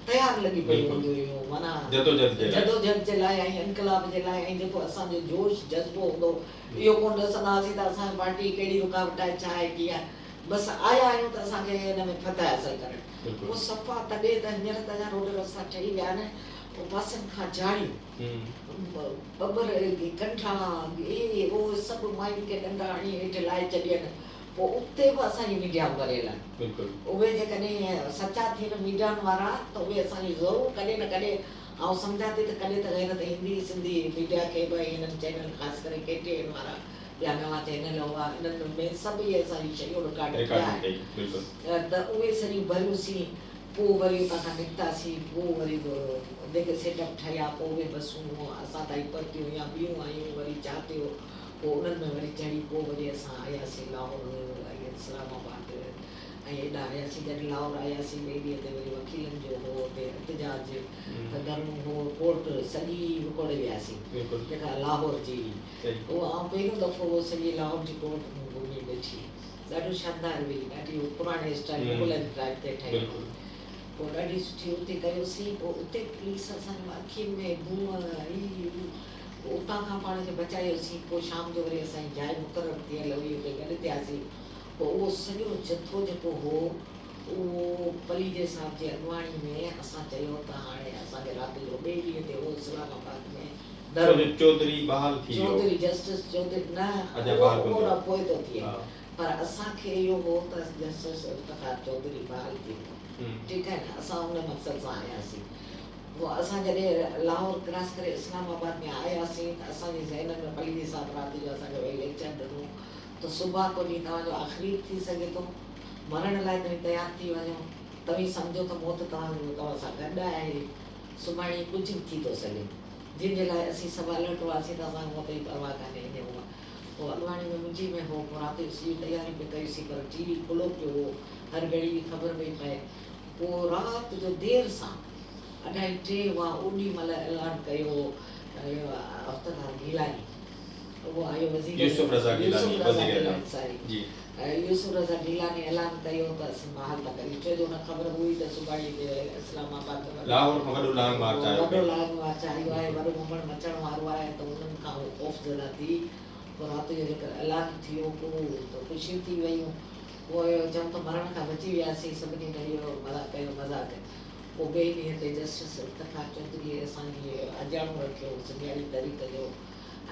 تيار لڳي پيون هونديون هيون معنيٰ جدوجهد جي لاء ۽ انقلاب جي لاء ۽ جيڪو اسان جو جوش جذبو هوندو هو اهو ڪونه ڏسندا هئاسين ته اسان جي پارٽي جي ڪهڙي رڪاوٽ آهي، ڇا آهي، ڪيئن آهي، بس آيا آهيون ته اسان کي ان ۾ فتح حاصل ڪرڻ. پوء صفا تڏهن ته هينئر ته اڃا روڊ رستا ٺهي ويا آهن، پوء پاسن کان جاڙيون، ٻٻر، ڪنڍا، اهي اهو سڀ ماين کي ڏنڊا هڻي هيٺ لاهي ڇڏين، پوء اتي به اسان جي ميڊيا ڀريل آهن. اهي جيڪڏهن سچا ٿين ميڊيائن وارا ته اهي اسان جي ضرور ڪڏهن نه ڪڏهن آئون سمجهان ٿي ته ڪڏهن ته غيرت ايندي سنڌي ميڊيا کي به ۽ هنن چينل خاص ڪري ڪي ٽي اين وارا ٻيا نوان چينل هئا انهن ۾ سڀ اهي اسان جون شيون رڪارڊ ٿيا آهن ته اهي سڄيون ڀريوسين پوء وري اتان کان نڪتاسين پوء وري جيڪي سيٽ اپ ٺهيا پوء اهي بسون اسان تائين پهتيون يا ٻيون آيون وري ڇا ٿيو پوء انهن ۾ وري چڙهي پوء وري اسان آياسين لاهور ۽ اسلام آباد ۽ هيڏانهن آياسين، جڏهن لاهور آياسين ٻئي ڏينهن تي وري وڪيلن جو هو اتي احتجاج ته ڌرڻو هو، ڪورٽ سڄي وڪوڙي وياسين جيڪا لاهور جي هئي. اهو آئون پهريون دفعو اهو سڄي لاهور جي ڪورٽ مون گهمي ڏٺي. ڏاڍو شاندار هئي، ڏاڍي پراڻي اسٽائل مغلن ٽائيپ تي ٺهيل هئي. پوء ڏاڍي سٺي اتي ڪيوسين، پوء اتي پوليس اسان جي اکين ۾ دونهن هي هو، پوء اتان کان پاڻ کي بچايوسين، پوء شام جو وري اسان جي جاء مقرر ٿيل هئي اتي گڏ ٿياسين. پوء اهو سڄو جٿو جيڪو هو، اهو پليجي صاحب جي اڳواڻي ۾ اسان چيو ته هاڻي اسان کي رات جو ٻئي ڏينهن تي هو اسلام آباد ۾ ڇو جو چوڌري بحال ٿي ويو. چوڌري جسٽس چوڌري نه اهو نه پوء ٿو ٿئي پر اسان کي اهو هو ته جسٽس افتخار چوڌري بحال ٿيندو ٺيڪ آهي نه اسان ان مقصد سان آياسين پوء اسان جڏهن لاهور ڪراس ڪري اسلام آباد ۾ آياسين ته اسان جي ذهنن ۾ پليجي صاحب رات جو اسان کي ويهي ليڪچر ڏنو ته صبح ڪو ڏينهن توهان جو آخري به ٿي سگهي ٿو. مرڻ لاء توهين تيار ٿي وڃو. توهين سمجهو ته موت توهان جو توهان سان گڏ آهي. سڀاڻي ڪجهه به ٿي ٿو سگهي. جنهن جي لاء اسين سڀ الرٽ هئاسين ته اسان کي موت جي پرواهه ڪانهي. ائين هو. پوء اڳواڻي ۾ منهنجي ۾ هو. پوء رات جو سڄي تياري پئي ڪئيسين پر ٽي وي کلو پيو هو. هر گهڙي جي خبر پئي پئي. پوء رات جو دير سان اڍائي ٽي هئا اوڏي مهل اعلان ڪيو هو افتخار گيلاني. اهو آيو وزير يوسف رضا گيلاني وزير اعظم جي يوسف رضا گيلاني اعلان ڪيو ته اسين بحال ٿا ڪريون ڇو جو ان خبر هئي ته سڀاڻي هتي اسلام آباد ۾ لاهور کان وڏو لانگ مارچ آيو وڏو لانگ مارچ آيو آهي وڏو ممڻ مچڻ وارو آهي ته انهن کان هو خوفزده ٿي پوء رات جو جيڪر اعلان ٿيو پوء ته خوشيون ٿي ويون پوء چئون ته مرڻ کان بچي وياسين سڀني اهو ڪيو مذاق پوء ٻئي ڏينهن تي جسٽس افتخار چوڌري اسان جي آجياڻو رکيو سنڌياڻي تحريڪ جو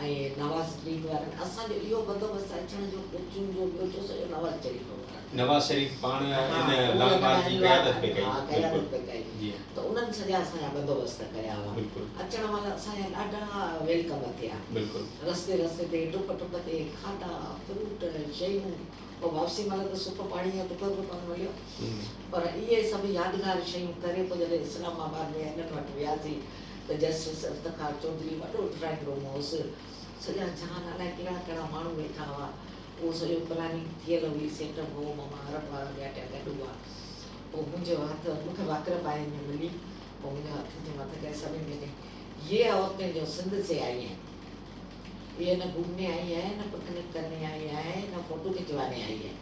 ۽ نواز ليگ وارن اسان جو اهو بندوبست اچڻ جو ڪوچن جو ٻيو ڇو سڄو نواز شريف وارن نواز شريف پاڻ ان لانگ مارچ جي قيادت پئي ڪئي ها قيادت پئي ڪئي جي ته انهن سڄا اسان جا بندوبست ڪيا هئا بلڪل اچڻ مهل اسان جا ڏاڍا welcome ٿيا بلڪل رستي رستي تي ٽپ ٽپ تي کاڌا فروٽ شيون پوء واپسي مهل ته سڪ پاڻي جو ٽڪر به ڪونه مليو پر اهي سڀ يادگار شيون ڪري پوء جڏهن اسلام آباد ۾ انهن وٽ وياسين ته جسٽس افتخار چوڌري وڏو ڊرائنگ روم هوس، سڄا جهان الائي ڪهڙا ڪهڙا ماڻهو ويٺا هئا، اهو سڄو پلاننگ ٿيل هئي، سيٽ اپ هو، ماما عرب وارا ٻيا ٽيا گڏ هئا، پوء منهنجو هٿ مون کي ڀاڪر پائي ۾ ملي، پوء منهنجو هٿ جي مٿ ڪري سڀني کي چيائين، يي عورتين جو سنڌ سي آئي هين، يي نه گهومني آئي هين، نه پڪنڪ ڪرني آئي هين، نه فوٽو کچواني آئي هين،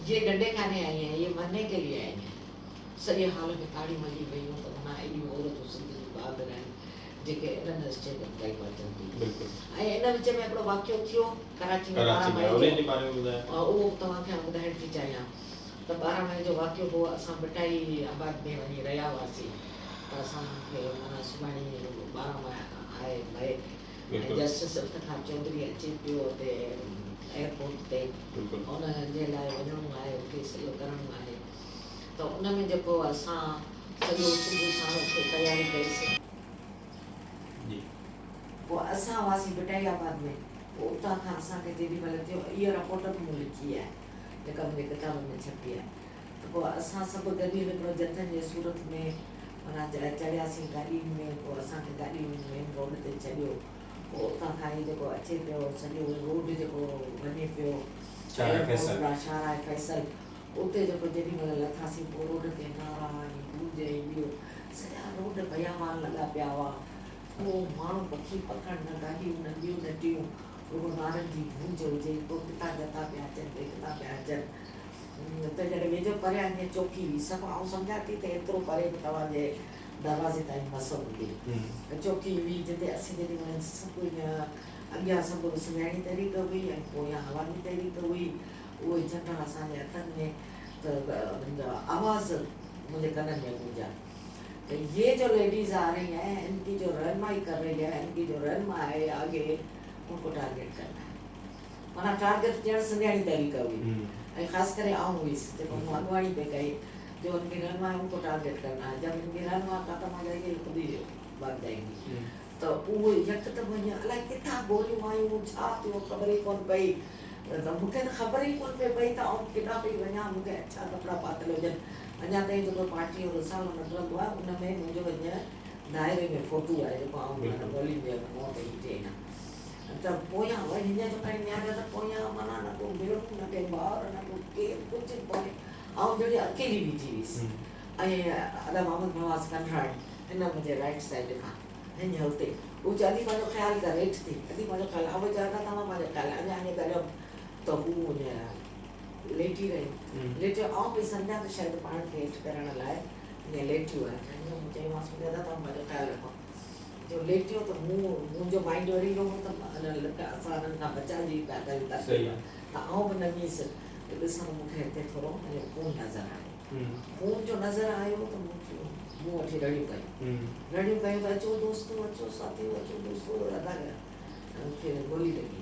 يي ڏنڊي کاني آئي هين، يي مرني ڪي ليي آئي هين. سڄي هال ۾ تاڙيون وڄي ويون ته معنيٰ ايڏيون عورتون سنڌ جون بهادر آهن جيڪي انهن اسٽيپن تائين پهچن ٿيون. ۽ ان وچ ۾ هڪڙو واقعو ٿيو ڪراچي ۾ ٻارهن مئي جو اهو به توهان کي آئون ٻڌائڻ ٿي چاهيان ته 12 مئي جو واقعو هو اسان ڀٽائي آباد ۾ وڃي رهيا هئاسين ته اسان کي معنيٰ سڀاڻي 12 آهي مئي ۽ جسٽس افتخار چوڌري اچي پيو اتي ايئرپورٽ تي ان جي لاء وڃڻو آهي اتي سڄو ڪرڻو آهي. ته ان ۾ جيڪو اسان سڄو صبح ساڻ اٿي تياري ڪئي سين. جي. پوء اسان هئاسين ڀٽائي آباد ۾، پوء اتان کان اسان کي جيڏي مهل ٿيو، اها رپورٽ به مون لکي آهي، جيڪا منهنجي ڪتاب ۾ ڇپي آهي، ته پوء اسان سڀ گڏيل هڪڙو جٿن جي صورت ۾ معنيٰ چڙهياسين گاڏين ۾، پوء اسان کي گاڏي مين روڊ تي ڇڏيو، پوء اتان کان هي جيڪو اچي پيو سڄو روڊ جيڪو وڃي پيو شاهراهه فيصل. شاهراهه فيصل، اتي جيڪو جيڏي مهل لٿاسين پوء روڊ تي نعرا ۽ گونج ۽ ٻيو سڄا روڊ بيابان لڳا پيا هئا. ڪو ماڻهو پکي پکڻ نه گاڏيون نه ٻيون نه ٽيون رڳو نعرن جي گونج هجي پوء ڪٿان جٿا پيا اچن پئي ڪٿان پيا اچن ته جڏهن ويجهو پريان ائين چوڪي هئي سڀ آئون سمجهان ٿي ته ايترو پري به توهان جي دروازي تائين مس هوندي چوڪي هئي جتي اسين جيڏي مهل سڀ ائين اڳيان سڀ سنڌياڻي تحريڪ هئي ۽ پويان عوامي تحريڪ هئي اهي جهنڊا اسان جي هٿن ۾ ته انهن جا آواز منهنجي ڪنن ۾ گونجيا ته يي جو ليڊيز آ رهي هين ان ڪي جو رهنمائي ڪر رهي هي ان ڪي جو رهنما هي آگي ان ڪو ٽارگيٽ ڪرنا هي معنيٰ ٽارگيٽ ڄڻ سنڌياڻي تحريڪ هئي ۽ خاص ڪري آئون هئيس جيڪو مون اڳواڻي پئي ڪئي جو ان ڪي رهنما هي ان ڪو ٽارگيٽ ڪرنا هي جب ان ڪي رهنما ختم هو جائيگي خود ئي ڀاگ جائينگي ته اهو يڪدم ائين الائي ڪٿان گوليون آيون ڇا ٿيو خبر ئي ڪونه پئي ته مون کي ته خبر ئي ڪونه پئي پئي ته آئون ڪيڏانهن پئي وڃان، مون کي اڇا ڪپڙا پاتل هجن. اڃا تائين جيڪو پارٽيء جو رسالو نڪرندو آهي، ان ۾ منهنجو هن دائري ۾ فوٽو آهي، جيڪو آئون معنيٰ گولين جي منهن تي بيٺي آهيان. ته پويان وري هيئن جو کڻي نهاريان ته پويان معنيٰ نه ڪو ڀيڻ، نه ڪي ڀائر، نه ڪو ڪير، ڪجهه به ڪونهي. آئون جهڙي اڪيلي بيٺي هيس ۽ ادا محمد نواز ڪنڊراڻي هن منهنجي رائيٽ سائيڊ کان. هينئن اتي. هو چئي ادي پنهنجو خيال ڪر هيٺ ٿي. ادي پنهنجو خيال آئون به چوان ته توهان پنهنجو خيال اڃا ائين ڳالهيم ته هو ائين ليٽي رهيو. ليٽيو آئون پئي سمجهان ته شايد پاڻ کي هيٺ ڪرڻ لاء ائين ليٽيو آهي. ائين مون چيومانس منهنجا ادا توهان پنهنجو خيال رکو. جو ليٽيو ته مون منهنجو مائينڊ وري اهو هو ته اسان هنن کان بچاء جي پيا ڪريون ترڪيب ته آئون به نميس ته ڏسان ته مون کي هتي ٿورو ائين خون نظر آيو. خون جو نظر آيو ته مون چيو مون وٺي رڙيون ڪيون رڙيون ڪيون ته اچو دوستو اچو ساٿيو اچو دوستو ادا کي گولي لڳي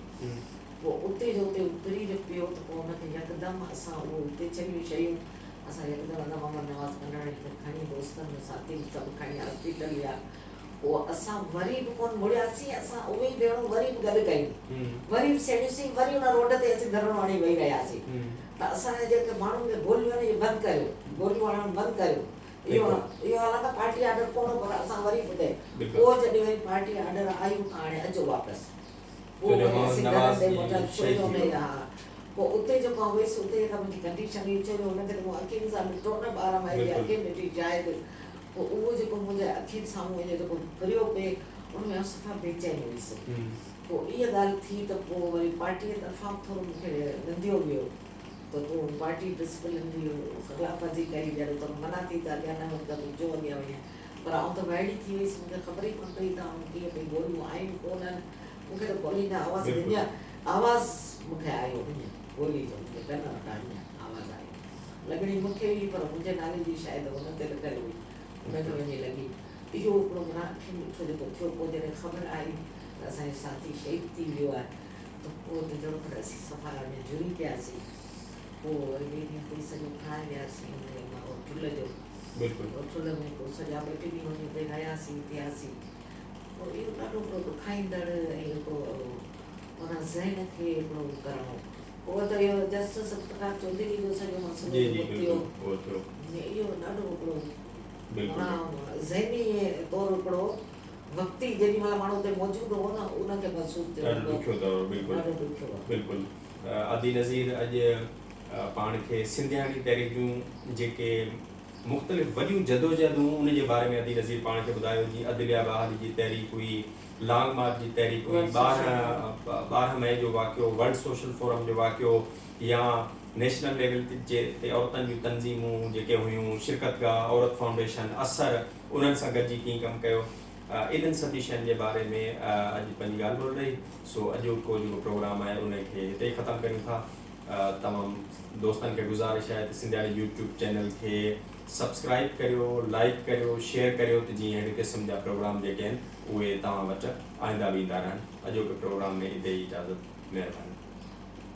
پوء اتي جو اتي اڪري جو پيو ته پوء ان کي يڪدم اسان اهو اتي ڇڏيون شيون اسان يڪدم ادا محمد نواز ڪنڊاڻي کي کڻي دوستن ساٿين سڀ کڻي هاسپيٽل ويا پوء اسان وري به ڪونه مڙياسين اسان اهي ئي ڀيڻون وري به گڏ ڪيون وري به سيڙيوسين وري ان روڊ تي اسين ڌرڻو هڻي ويهي رهياسين ته اسان جا جيڪي ماڻهن کي گوليون هڻي اهي بند ڪريو گوليون هڻڻ بند ڪريو اهو اهو حالانڪه پارٽي آرڊر ڪونه هو پر اسان وري به اتي پوء جڏهن وري پارٽي آرڊر آيو ته هاڻي اچو واپس پوء وري اسين گهرن ڏي موٽيا ڇو جو ان ها پوء اتي جيڪو آئون ويس اتي جيڪا منهنجي ڪنڊيشن هئي ڇو جو هن کي ته مون اکين سان ڏٺو نه ٻارهن مئي جي اکين ڏٺي شايد پوء اهو جيڪو منهنجي اکين سامهون اهو جيڪو ڦريو پئي ان ۾ آئون صفا بيچين هيس. پوء اها ڳالهه ٿي ته پوء وري پارٽيء طرفان به ٿورو مون کي ننديو ويو ته تون پارٽي ڊسپلين جي خلاف ورزي ڪئي جڏهن توکي منع ٿي ته اڳيان نه وڃ ته تون ڇو اڳيان وئين پر آئون ته وائڙي ٿي ويس مون کي خبر ئي ڪونه پئي ته آئون ڪيئن پئي گوليون آيون ڪونه آهن مون کي ته گولين جا آواز هينئن آواز مون کي آيو هينئن گولي جو منهنجي ڪن وٽان هينئن آواز آيو. لڳڻي مون کي هئي پر منهنجي نالي جي شايد هن تي لڳل هئي، ان کي وڃي لڳي. اهو هڪڙو معنيٰ اکين ڏٺو جيڪو ٿيو. پوء جڏهن خبر آئي ته اسان جو ساٿي شهيد ٿي ويو آهي ته پوء ته جهڙوڪر اسين صفا ۾ جهري پياسين. پوء وري ٻئي ڏينهن تي سڄو کڻائي وياسين ان جو اهو ٺلهه جو. اهو ٺلهه ۾ پوء سڄا ٻه ٽي ڏينهن وڃي اتي رهياسين ٿياسين. پوء اهو ڏاڍو هڪڙو ڏکائيندڙ ۽ هڪڙو معنيٰ ذهن کي هڪڙو ڪرڻو. پوء ته اهو جسٽس افتخار چوڌري جو سڄو مسئلو جيڪو ٿيو اهو ڏاڍو هڪڙو معنيٰ ذهني طور هڪڙو وقتي جيڏي مهل ماڻهو اتي موجود هو نه ان کي محسوس ٿيو ڏاڍو ڏکيو دور بلڪل ڏاڍو ڏکيو آهي. بلڪل ادي نظير اڄ پاڻ کي سنڌياڻي تحريڪ جون جيڪي مختلف وڏيون جدوجهدون ان جي باري ۾ ادي نظير پاڻ کي ٻڌايو جيئن عدليه بحالي جي تحريڪ هئي لانگ مارچ جي تحريڪ هئي، 12 مئي جو واقعو، ورلڊ سوشل فورم جو واقعو يا نيشنل ليول جي تي عورتن جون تنظيمون جيڪي هيون، شرڪت گاهه، عورت فائونڊيشن، اثر انهن سان گڏجي ڪيئن ڪم ڪيو، انهن سڀني شين جي باري ۾ اڄ پنهنجي ڳالهه ٻولهه رهي، سو اڄوڪو جيڪو پروگرام آهي ان کي هتي ئي ختم ڪريون ٿا. تمام دوستن کي گذارش آهي ته سنڌياڻي يوٽيوب چينل کي سبسڪرائيب ڪريو، لائيڪ ڪريو، شيئر ڪريو ته جيئن اهڙي قسم جا پروگرام جيڪي آهن اهي توهان وٽ آئنده به ايندا رهن. اڄوڪي پروگرام ۾ اتي ئي اجازت. مهرباني.